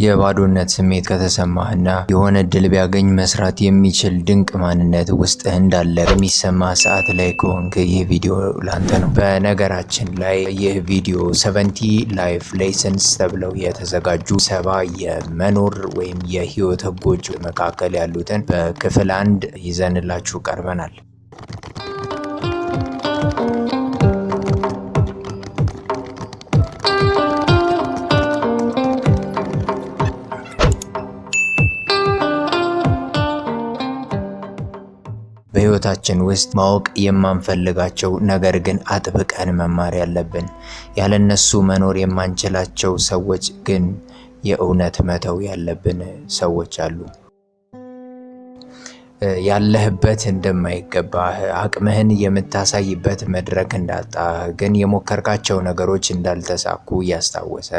የባዶነት ስሜት ከተሰማህና የሆነ እድል ቢያገኝ መስራት የሚችል ድንቅ ማንነት ውስጥህ እንዳለ በሚሰማህ ሰዓት ላይ ከሆንክ ይህ ቪዲዮ ላንተ ነው። በነገራችን ላይ ይህ ቪዲዮ 70 life lessons ተብለው የተዘጋጁ 70 የመኖር ወይም የህይወት ህጎች መካከል ያሉትን በክፍል 1 ይዘንላችሁ ቀርበናል። በህይወታችን ውስጥ ማወቅ የማንፈልጋቸው ነገር ግን አጥብቀን መማር ያለብን፣ ያለነሱ መኖር የማንችላቸው ሰዎች ግን የእውነት መተው ያለብን ሰዎች አሉ። ያለህበት እንደማይገባህ፣ አቅምህን የምታሳይበት መድረክ እንዳጣህ፣ ግን የሞከርካቸው ነገሮች እንዳልተሳኩ እያስታወሰ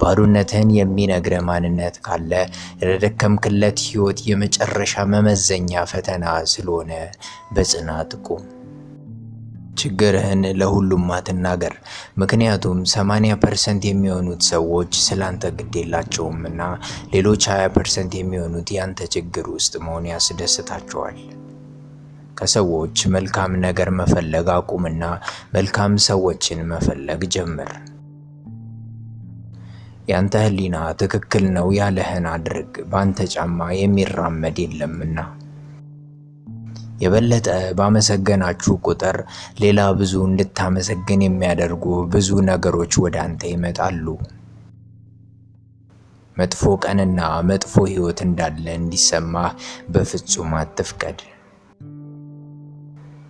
ባዶነትህን የሚነግርህ ማንነት ካለ ለደከምክለት ህይወት የመጨረሻ መመዘኛ ፈተና ስለሆነ በጽናት ቁም። ችግርህን ለሁሉም አትናገር፣ ምክንያቱም 80% የሚሆኑት ሰዎች ስላንተ ግድ የላቸውም እና ሌሎች 20% የሚሆኑት ያንተ ችግር ውስጥ መሆን ያስደስታቸዋል። ከሰዎች መልካም ነገር መፈለግ አቁምና መልካም ሰዎችን መፈለግ ጀምር። ያንተ ህሊና ትክክል ነው ያለህን አድርግ፣ ባንተ ጫማ የሚራመድ የለምና። የበለጠ ባመሰገናችሁ ቁጥር ሌላ ብዙ እንድታመሰግን የሚያደርጉ ብዙ ነገሮች ወደ አንተ ይመጣሉ። መጥፎ ቀንና መጥፎ ህይወት እንዳለ እንዲሰማህ በፍጹም አትፍቀድ።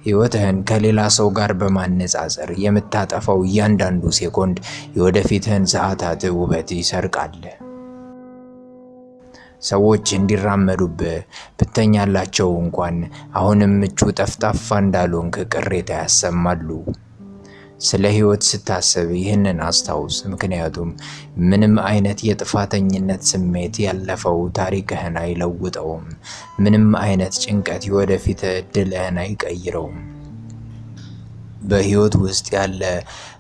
ህይወትህን ከሌላ ሰው ጋር በማነጻጸር የምታጠፋው እያንዳንዱ ሴኮንድ የወደፊትህን ሰዓታት ውበት ይሰርቃል። ሰዎች እንዲራመዱብህ ብተኛላቸው እንኳን አሁንም ምቹ ጠፍጣፋ እንዳልሆንክ ቅሬታ ያሰማሉ። ስለ ህይወት ስታስብ ይህንን አስታውስ፣ ምክንያቱም ምንም አይነት የጥፋተኝነት ስሜት ያለፈው ታሪክህን አይለውጠውም። ምንም አይነት ጭንቀት የወደፊት እድልህን አይቀይረውም። በህይወት ውስጥ ያለ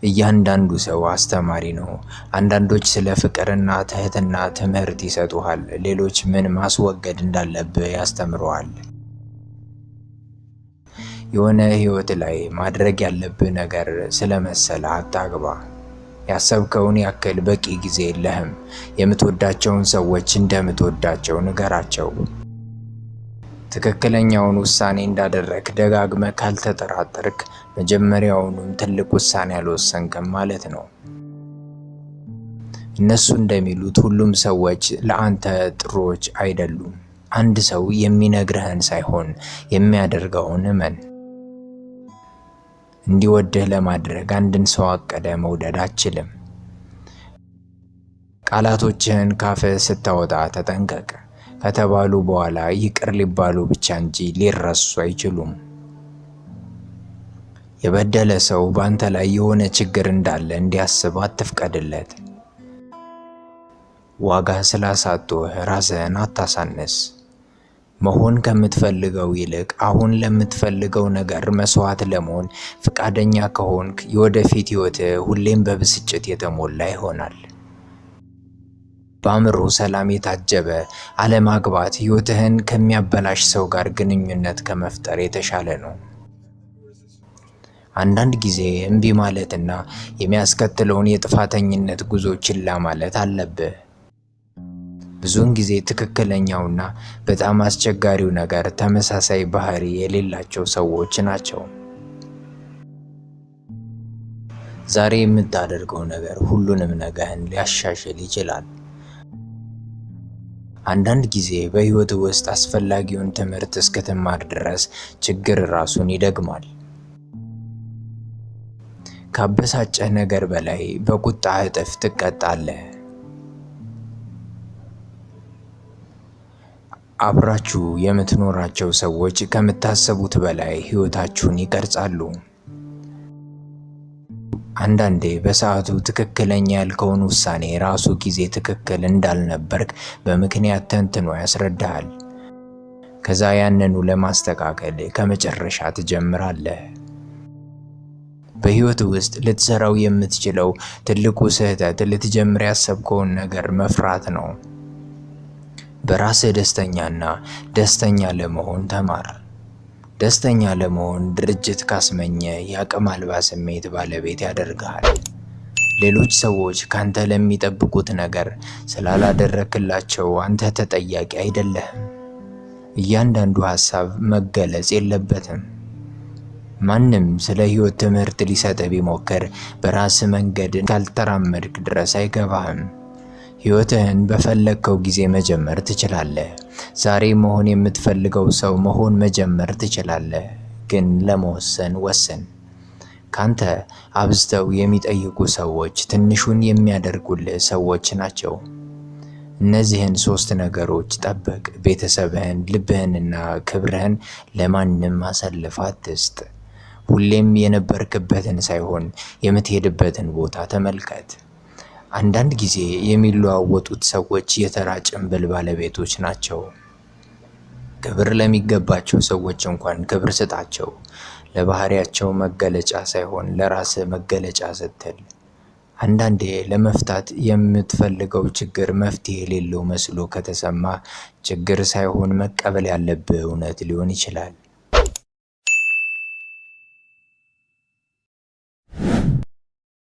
እያንዳንዱ ሰው አስተማሪ ነው። አንዳንዶች ስለ ፍቅርና ትህትና ትምህርት ይሰጡሃል፣ ሌሎች ምን ማስወገድ እንዳለብህ ያስተምሩሃል። የሆነ ህይወት ላይ ማድረግ ያለብህ ነገር ስለመሰለህ አታግባ። ያሰብከውን ያክል በቂ ጊዜ የለህም። የምትወዳቸውን ሰዎች እንደምትወዳቸው ንገራቸው። ትክክለኛውን ውሳኔ እንዳደረግክ ደጋግመህ ካልተጠራጠርክ መጀመሪያውኑም ትልቅ ውሳኔ አልወሰንክም ማለት ነው። እነሱ እንደሚሉት ሁሉም ሰዎች ለአንተ ጥሩዎች አይደሉም። አንድ ሰው የሚነግርህን ሳይሆን የሚያደርገውን እመን። እንዲወድህ ለማድረግ አንድን ሰው አቅደህ መውደድ አትችልም። ቃላቶችህን ካፍህ ስታወጣ ተጠንቀቅ። ከተባሉ በኋላ ይቅር ሊባሉ ብቻ እንጂ ሊረሱ አይችሉም። የበደለ ሰው በአንተ ላይ የሆነ ችግር እንዳለ እንዲያስብ አትፍቀድለት። ዋጋ ስላሳጡህ ራስህን አታሳንስ። መሆን ከምትፈልገው ይልቅ አሁን ለምትፈልገው ነገር መስዋዕት ለመሆን ፈቃደኛ ከሆንክ የወደፊት ህይወትህ ሁሌም በብስጭት የተሞላ ይሆናል። በአእምሮ ሰላም የታጀበ አለማግባት ህይወትህን ከሚያበላሽ ሰው ጋር ግንኙነት ከመፍጠር የተሻለ ነው። አንዳንድ ጊዜ እምቢ ማለትና የሚያስከትለውን የጥፋተኝነት ጉዞ ችላ ማለት አለብህ። ብዙውን ጊዜ ትክክለኛውና በጣም አስቸጋሪው ነገር ተመሳሳይ ባህሪ የሌላቸው ሰዎች ናቸው። ዛሬ የምታደርገው ነገር ሁሉንም ነገህን ሊያሻሽል ይችላል። አንዳንድ ጊዜ በህይወት ውስጥ አስፈላጊውን ትምህርት እስክትማር ድረስ ችግር ራሱን ይደግማል። ካበሳጨህ ነገር በላይ በቁጣ እጥፍ ትቀጣለህ። አብራችሁ የምትኖራቸው ሰዎች ከምታሰቡት በላይ ህይወታችሁን ይቀርጻሉ። አንዳንዴ በሰዓቱ ትክክለኛ ያልከውን ውሳኔ ራሱ ጊዜ ትክክል እንዳልነበርክ በምክንያት ተንትኖ ያስረዳሃል። ከዛ ያንኑ ለማስተካከል ከመጨረሻ ትጀምራለህ። በህይወት ውስጥ ልትሰራው የምትችለው ትልቁ ስህተት ልትጀምር ያሰብከውን ነገር መፍራት ነው። በራስህ ደስተኛና ደስተኛ ለመሆን ተማር። ደስተኛ ለመሆን ድርጅት ካስመኘ የአቅም አልባ ስሜት ባለቤት ያደርግሃል። ሌሎች ሰዎች ካንተ ለሚጠብቁት ነገር ስላላደረክላቸው አንተ ተጠያቂ አይደለህም። እያንዳንዱ ሀሳብ መገለጽ የለበትም። ማንም ስለ ህይወት ትምህርት ሊሰጥህ ቢሞክር በራስህ መንገድ ካልተራመድክ ድረስ አይገባህም። ህይወትህን በፈለግከው ጊዜ መጀመር ትችላለህ። ዛሬ መሆን የምትፈልገው ሰው መሆን መጀመር ትችላለህ። ግን ለመወሰን ወስን። ካንተ አብዝተው የሚጠይቁ ሰዎች ትንሹን የሚያደርጉልህ ሰዎች ናቸው። እነዚህን ሶስት ነገሮች ጠብቅ። ቤተሰብህን፣ ልብህንና ክብርህን ለማንም አሳልፈህ አትስጥ። ሁሌም የነበርክበትን ሳይሆን የምትሄድበትን ቦታ ተመልከት። አንዳንድ ጊዜ የሚለዋወጡት ሰዎች የተራ ጭንብል ባለቤቶች ናቸው። ክብር ለሚገባቸው ሰዎች እንኳን ክብር ስጣቸው። ለባህሪያቸው መገለጫ ሳይሆን ለራስህ መገለጫ ስትል። አንዳንዴ ለመፍታት የምትፈልገው ችግር መፍትሄ የሌለው መስሎ ከተሰማ ችግር ሳይሆን መቀበል ያለብህ እውነት ሊሆን ይችላል።